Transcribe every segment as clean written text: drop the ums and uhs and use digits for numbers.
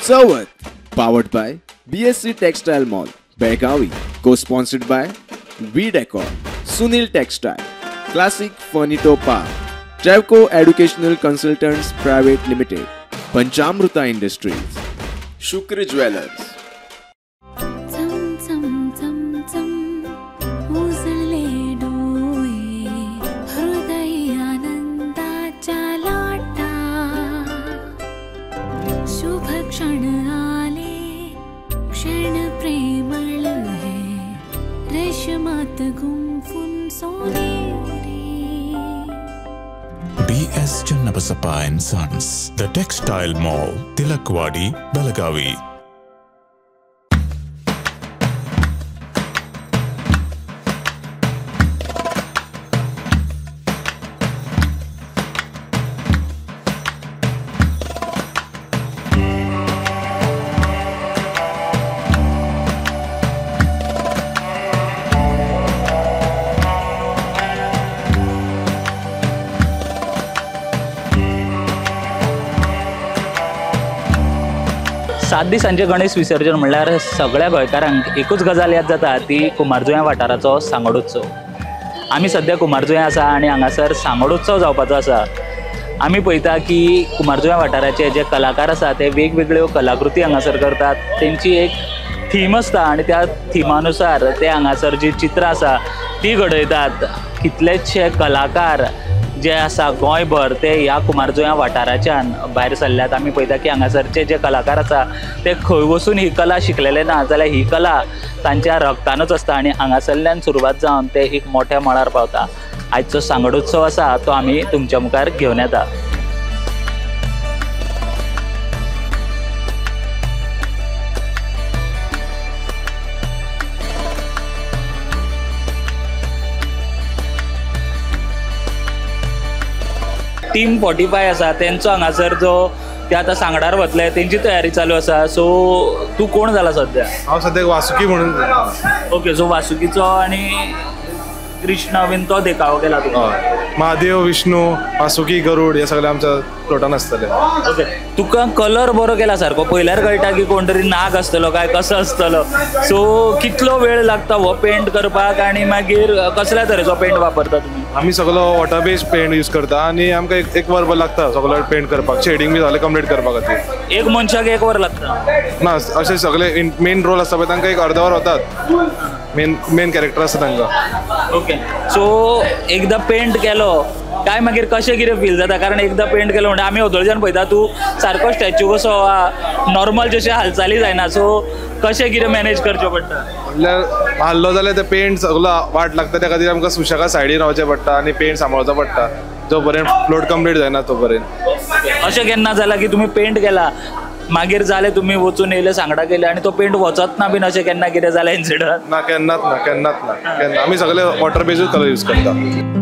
Chavath, powered by BSC textile mall, Belagavi, co-sponsored by V Decor, Sunil textile, classic furniture park, Travco educational consultants private limited, Panchamruta industries, Shukra jewellers. क्षण आले क्षण प्रेमळ हे रेशमात गुंफून सोनेरी. B.S. Channabasappa and Sons, The Textile Mall, Tilakwadi, Belagavi. सात दिसांचें गणेश विसर्जन म्हणल्यार सगळ्या गोंयकारांक एकूच गजाल याद जाता ती कुमारजुंव्या वाठाराचो सांगोड उत्सव. आमी सद्या कुमारजुंव्या आसा आनी हांगासर सांगोड उत्सव जावपाचो आसा. आमी पळयता की कुमारजुंव्या वाठाराचे जे कलाकार आसा ते वेगवेगळ्यो कलाकृती हांगासर करतात. तेंची एक थीम आसता आनी त्या थिमानुसार ते हांगासर जी चित्रां आसा ती घडयतात. कितलेशे कलाकार जे आसा गोंयभर ते ह्या कुमारजुंव्या वाठाराच्यान भायर सरल्यात. आमी पळयता की हांगासरचे जे कलाकार आसा ते खंय वचून ही कला शिकलेले ना जाल्यार ही कला तांच्या रक्तानूच आसता आनी हांगासरल्यान सुरवात जावन ते एक मोठ्या मळार पावता. आयचो सांगड उत्सव आसा तो आमी तुमच्या मुखार घेवन येता. टीम 45 आसा तेंचो हांगासर जो ते आतां सांगडार वतले तेंची तयारी चालू आसा. सो तूं कोण जाला सद्या? हांव सद्याक वासुकी म्हणून. ओके, सो वासुकीचो आनी कृष्ण बीन तो देखावो केला तुका? महादेव, विष्णू, वासुकी, गरुड हे सगळे आमच्या प्लॉटान आसतले. ओके, तुका कलर बरो केला सारको पयल्यार कळटा की कोण तरी नाग आसतलो काय कसो आसतलो. सो कितलो वेळ लागता हो पेंट करपाक आनी मागीर कसल्या तरेचो पेंट वापरता तुमी? आमी सगळो वॉटर बेस्ड पेंट यूज करता आनी आमकां एक वरभर लागता सगळो पेंट करपाक. शेडींग बी सगळें कंप्लीट करपा खातीर एक मनशाक एक वर लागता ना, अशें सगळे मेन रोल आसता पळय तांकां एक अर्द वर वतात. मेन मेन कॅरेक्टर आसता तांकां. ओके, सो एकदां पेंट केलो काय मागीर कशें कितें फील जाता? कारण एकदां पेंट केलो म्हणटा आमी ओदोळच्यान पळयता तूं सारको स्टॅच्यू कसो आहा, नॉर्मल जशें हालचाली जायना. सो कशें कितें मॅनेज करचें पडटा? म्हणल्यार हाल्लो जाल्यार ते पेंट सगळो वाट लागता, त्या खातीर आमकां सुशेगाद सायडीन रावचें पडटा आनी पेंट सांबाळचो पडटा जो पर्यंत फ्लोट कंप्लीट जायना तो पर्यंत. अशें केन्ना जालां की तुमी पेंट केला मागीर जालें तुमी वचून येयले सांगडा केले आनी तो पेंट वचत ना बीन अशें केन्ना कितें जालें इन्सिडंट? ना, केन्नाच ना, केन्नाच ना, केन्ना. आमी सगळे वॉटर बेजूच कलर यूज करता.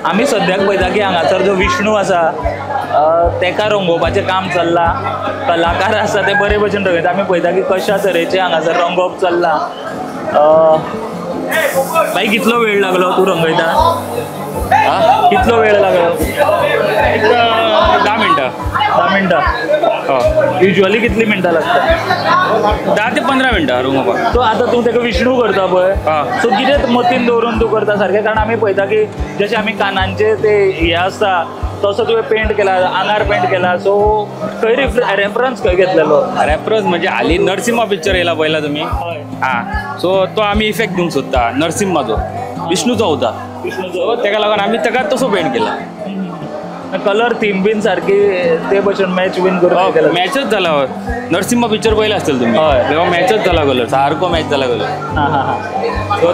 आमी सद्याक पळयता की हांगासर जो विष्णू आसा तेका रंगोवपाचें काम चल्लां. कलाकार आसा ते बरे भशेन रंगयता. आमी पळयता की कशा तरेचें हांगासर रंगोवप चल्लां. बाई कितलो वेळ लागलो तूं रंगयता? कितलो वेळ लागलो? 10 मिनटां. 10 मिनटां? युज्युअली कितली मिनटां लागता? 10 ते 15 मिनटां रंगोवपाक. सो आतां तूं तेका विष्णू करता पळय, सो कितें मतीन दवरून तूं करता सारकें? कारण आमी पळयता की जशें आमी कानांचे ते हे आसता तसो तुवें पेंट केला, आंगार पेंट केला. सो खंय रेफरन्स खंय घेतलेलो? रेफरन्स म्हणजे हालीं नरसिम्हा पिक्चर येयला पळयला तुमी? हां, सो तो आमी इफेक्ट दिवंक सोदता नरसिम्हाचो. विष्णूचो अवतार, सो तेका लागून आमी ताका तसो पेंट केला. कलर थीम बीन सारकी ते भशेन मॅच बीन करून मॅचच जाला. नरसिंहा पिक्चर पळयला आसतलो तुमी, तेव्हा मॅचच जाला कलर, सारको मॅच जाला कलर. सो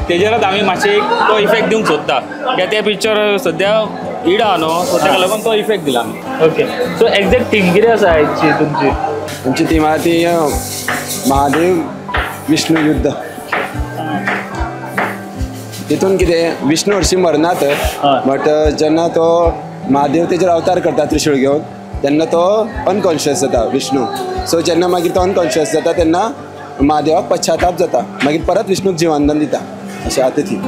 तेजेरच आमी मातशे एक तो इफेक्ट दिवंक सोदता, कित्याक ते पिक्चर सद्या इडा न्हू, सो तेका लागून तो इफेक्ट दिला आमी. ओके, सो एक्झॅक्ट थीम कितें आसा आयची तुमची? आमची थीम आहा ती महादेव विष्णू युद्ध. तितून कितें विष्णू हरशीं मरनात, बट जेन्ना तो महादेव तेजेर अवतार करता त्रिशूळ घेवन तेन्ना तो अनकॉन्शियस जाता विष्णू. सो जेन्ना मागीर तो अनकॉन्शियस जाता तेन्ना महादेवाक पश्चाताप जाता, मागीर परत विष्णूक जिवानदान दिता. अशें आतां ती.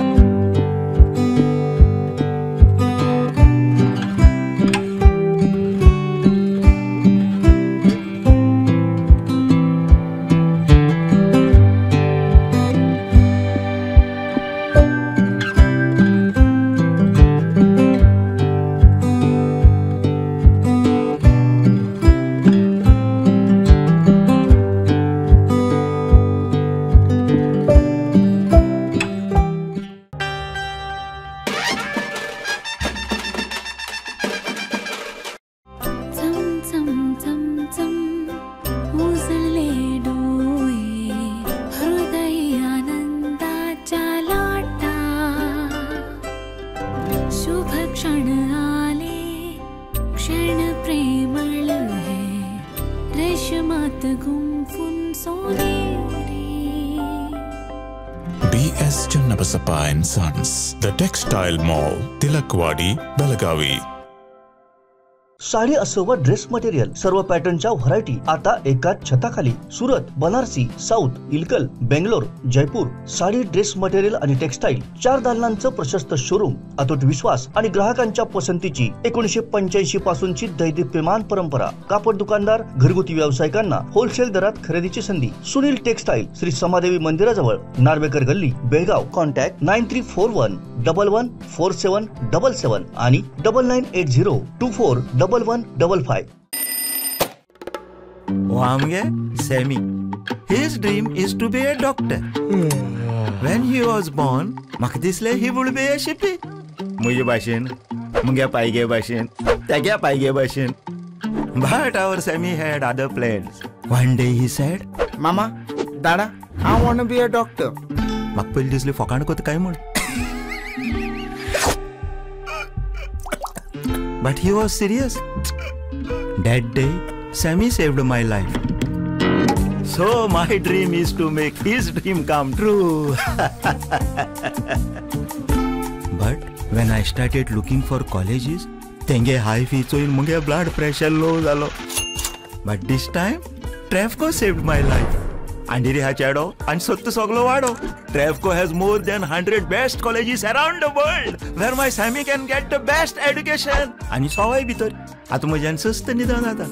B.S. Channabasappa and Sons, The Textile Mall, Tilakwadi, Belagavi. Sari असो व ड्रेस मटेरियल सर्व पॅटर्नच्या व्हरायटी आता एकाच छताखाली. Surat, Banarasi, south, Ilkal, Bangalore, Jaipur. Sari, dress material आणि टेक्सटाईल 4 दालनांचं प्रशस्त शोरूम. अतूट विश्वास आणि ग्राहकांच्या पसंतीची 1985 पासूनची दैदिप्यमान परंपरा. कापड दुकानदार, घरगुती व्यावसायिकांना होलसेल दरात खरेदीची संधी. सुनील टेक्सटाईल, श्री समादेवी मंदिराजवळ, नार्वेकर गल्ली, बेळगाव. कॉन्टॅक्ट 9341 11 47 77 आणि 9980 24 11 55. Wamge Sammy. His dream is to be a doctor. When he was born, म्हाका दिसलें he would be a shippy. म्हजे भाशेन, मुगे पायगे भाशेन, तेगे पायगे भाशेन. But our Sammy had other plans. One day he said, Mama, Dada, I want to be a doctor. म्हाका पयलीं दिसलें फोकाण कोता काय म्हूण. But he was serious. That day, Sammy saved my life. So my dream is to make his dream come true. But when I started looking for colleges, tenge high fee choyin munge blood pressure low zalo. But this time, Trafco saved my life. Andiri ha chado and sottu soglo vado. Trafco has more than 100 best colleges around the world where my Sammy can get the best education. Ani sawai bhitar. Ata म्हज्यान सस्त निदान आता.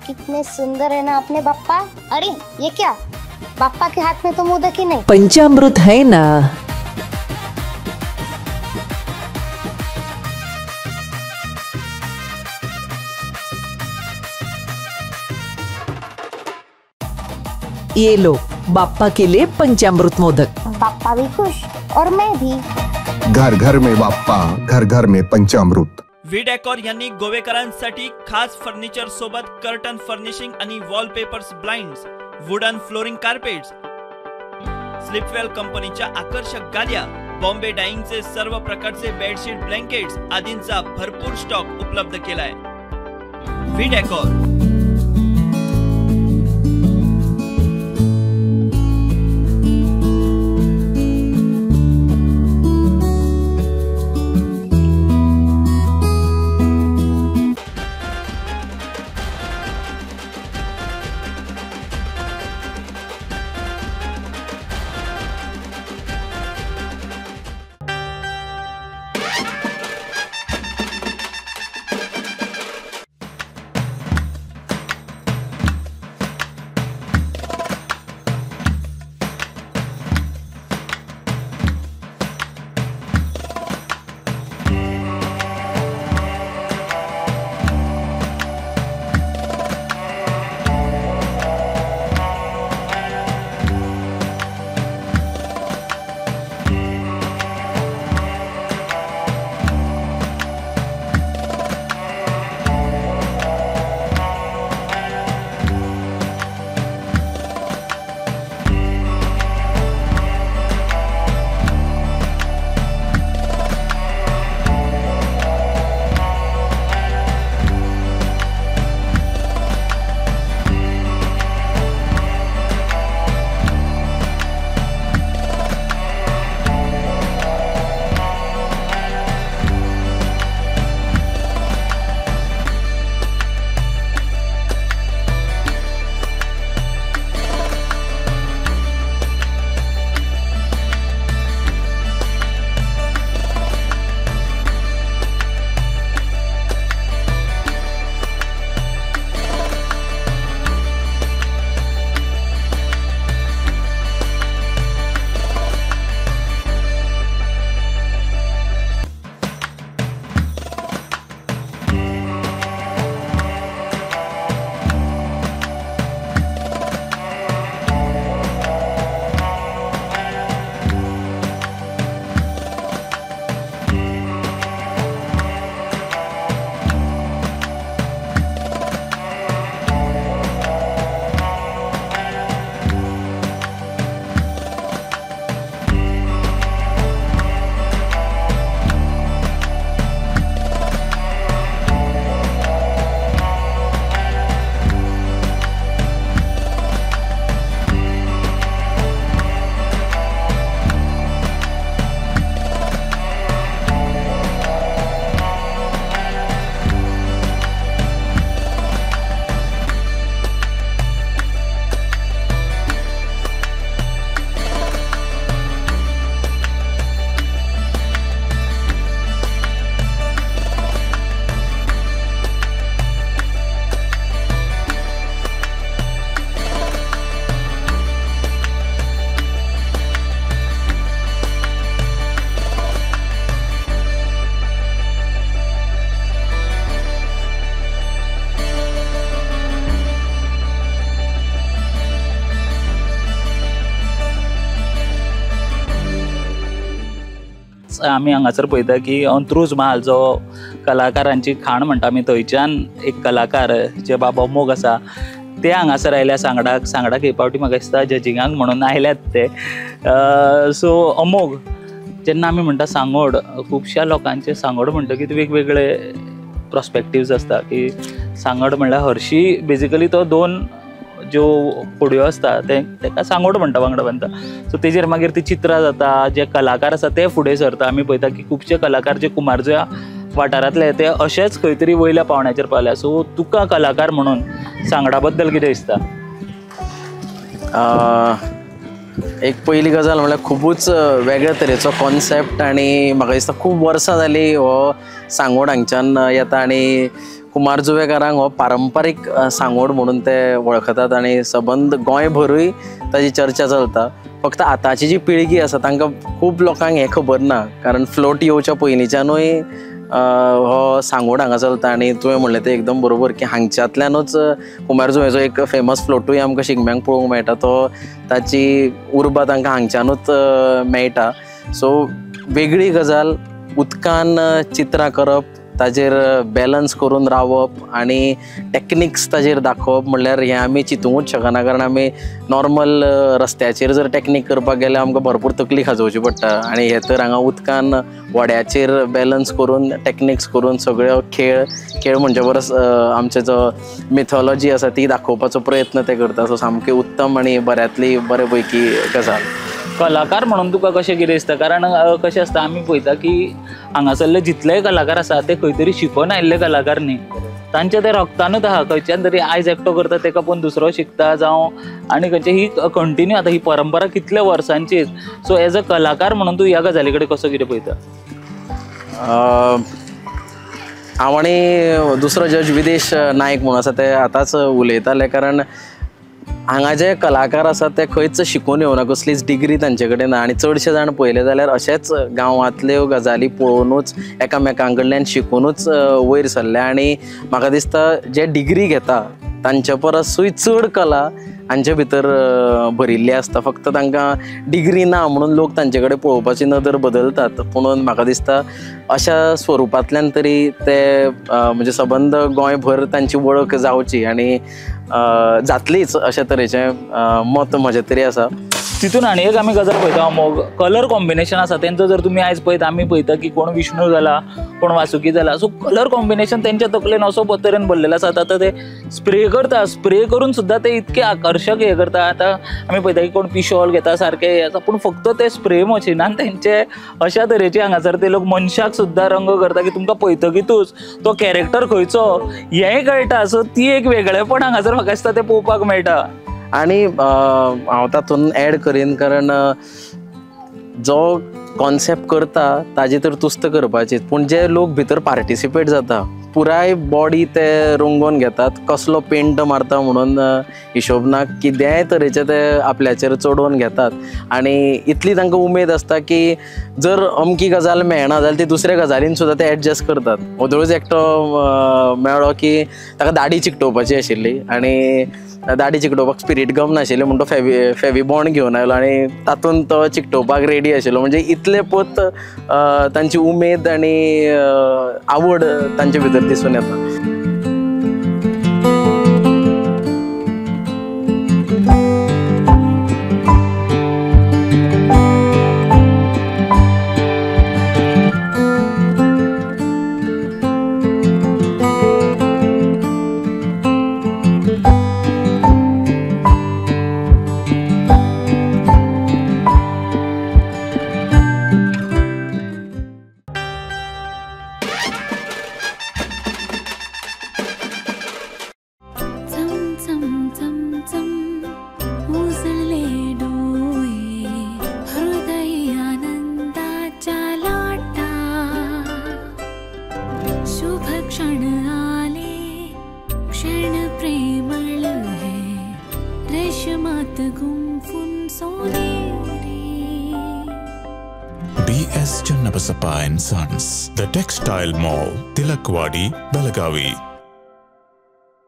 कितने सुंदर है ना अपने बाप्पा. अरे ये क्या, बाप्पा के हाथ में तो मोदक ही नहीं, पंचामृत है ना. ये लो बाप्पा के लिए पंचामृत मोदक. बाप्पा भी खुश और मैं भी. घर घर में बाप्पा, घर घर में पंचामृत. व्ही डेकॉर यांनी गोवेकरांसाठी खास फर्निचर सोबत कर्टन फर्निशिंग आणि wallpapers, blinds, wooden flooring, carpets, Sleepwell कंपनीच्या आकर्षक गाद्या, बॉम्बे डाईंगचे सर्व प्रकारचे बेडशीट, ब्लँकेट्स आदींचा भरपूर स्टॉक उपलब्ध केलाय. V decor. तशेंच आमी हांगासर पळयता की अंत्रूज म्हाल जो कलाकारांची खाण म्हणटा आमी, थंयच्यान एक कलाकार जे बाबा अमोग आसा ते हांगासर आयल्या सांगडाक. सांगडाक हे फावटी म्हाका दिसता जजिंगाक म्हणून आयल्यात ते. सो अमोग जेन्ना आमी म्हणटा सांगोड, खुबश्या लोकांचे सांगोड म्हणटकीर वेगवेगळे प्रोस्पेक्टिव्स आसता की सांगड म्हणल्यार हरशी बेजिकली तो दोन ज्यो होडयो आसता ते तेका सांगोड म्हणटा, वांगडा बांदता. सो तेजेर मागीर ती चित्रां जाता, जे कलाकार आसा ते फुडें सरता. आमी पळयता की खुबशे कलाकार जे कुमारजुंव्या वाठारांतले ते अशेच खंय तरी वयल्या पावंड्याचेर पावल्या. सो तुका कलाकार म्हणून सांगडा बद्दल कितें दिसता? एक पयली गजाल म्हणल्यार खुबूच वेगळे तरेचो कॉन्सेप्ट आनी म्हाका दिसता खूब वर्सां जालीं हो सांगोड हांगच्यान येता आनी कुमारजुंवेकारांक हो पारंपारीक सांगोड म्हणून ते वळखतात आनी सबंद गोंयभरूय ताजी चर्चा चलता. फक्त आतांची जी पिळगी आसा तांकां खूब लोकांक हें खबर ना, कारण फ्लोट येवच्या पयलींच्यानूय हो सांगोड हांगा चलता. आनी तुवें म्हणलें तें एकदम बरोबर की हांगच्यांतल्यानूच कुमारजुंवेचो एक फेमस फ्लोटूय आमकां शिगम्यांक पळोवंक मेळटा, तो ताची उर्बा तांकां हांगच्यानूच मेळटा. सो वेगळी गजाल उदकान चित्रां करप, ताजेर बॅलन्स करून रावप आनी टॅक्निक्स ताजेर दाखोवप म्हणल्यार हें आमी चिंतूंकूच शकना, कारण आमी नॉर्मल रस्त्याचेर जर टॅक्नीक करपाक गेल्यार आमकां भरपूर तकली खाजोवची पडटा आनी हे तर हांगा उदकान व्हड्याचेर बॅलन्स करून टॅक्निक्स करून सगळ्यो खेळ खेळ म्हणचे परस आमचे जो मिथॉलॉजी आसा ती दाखोवपाचो प्रयत्न ते करता. सो सामकें उत्तम आनी बऱ्यांतली बरे पैकी गजाल. कलाकार म्हणून तुका कशें कितें दिसता? कारण कशें आसता आमी पळयता की हांगासरले जितलेय कलाकार आसा ते खंय तरी शिकोन आयिल्ले कलाकार न्ही, तांचे ते रक्तानूच आहा. खंयच्यान तरी आयज एकटो करता तेका पळोवन दुसरो शिकता जावं आनी खंयचे ही कंटिन्यू आतां ही परंपरा कितल्या वर्सांची. सो एज अ कलाकार म्हणून तूं ह्या गजाली कडेन कसो कितें पळयता? हांव आनी दुसरो जज विदेश नायक म्हणून आसा ते आतांच उलयताले, कारण हांगा जे कलाकार आसात ते खंयच शिकून येवना, कसलीच डिग्री तांचे कडेन ना आनी चडशे जाण पळयले जाल्यार अशेच गांवांतल्यो गजाली पळोवनूच एकामेकां कडल्यान शिकूनूच वयर सरले. आनी म्हाका दिसता जे डिग्री घेता तांचे परसूय चड कला हांचे भितर भरिल्ली आसता, फक्त तांकां डिग्री ना म्हणून लोक तांचे कडेन पळोवपाची नदर बदलतात. पुणून म्हाका दिसता अशा स्वरुपांतल्यान तरी ते म्हणजे सबंद गोंयभर तांची वळख जावची आनी जातलीच अशे तरेचें मत म्हजें तरी आसा. तितून आनी एक आमी गजाल पळयता मोग कलर कॉम्बिनेशन आसा तेंचो. जर तुमी आयज पळयता आमी पळयता की कोण विष्णू जाला कोण वासुकी जाला, सो कलर कॉम्बिनेशन तेंच्या तकलेन असो तरेन भरलेलो आसा. आतां ते स्प्रे करता, स्प्रे करून सुद्दां ते इतके आकर्शक हे करता. आतां आमी पळयता की कोण पिशॉल घेता सारकें हें आसा, पूण फक्त ते स्प्रे मशिनान तेंचे अशा तरेचे हांगासर ते लोक मनशाक सुद्दां रंग करता की तुमकां पळयतकीतूच तो कॅरेक्टर खंयचो हेंय कळटा. सो ती एक वेगळेपण हांगासर म्हाका दिसता तें पळोवपाक मेळटा. आनी हांव तातूंत एड करीन, कारण जो कॉन्सेप्ट करता ताजी तर तुस्त करपाची, पूण जे लोक भितर पार्टिसिपेट जाता पुराय बॉडी ते रंगोवन घेतात, कसलो पेंट मारता म्हणून हिशोब ना, कितेंय तरेचे ते आपल्याचेर चडोवन घेतात आनी इतली तांकां उमेद आसता की जर अमकी गजाल मेळना जाल्यार ती दुसऱ्या गजालीन सुद्दां ते एडजस्ट करतात. ओदोळूच एकटो मेळ्ळो की ताका दाडी चिकटोवपाची आशिल्ली आनी दाडी चिकटोवपाक स्पिरीट गम नाशिल्ली म्हूण तो फेविबॉन्ड घेवन आयलो आनी तातूंत तो चिकटोवपाक रेडी आशिल्लो. म्हणजे इतले पोत तांची उमेद आनी आवड तांचे भितर दिसून येता. B.S. Channabasappa and Sons, The Textile Mall, Tilakwadi, Belagavi.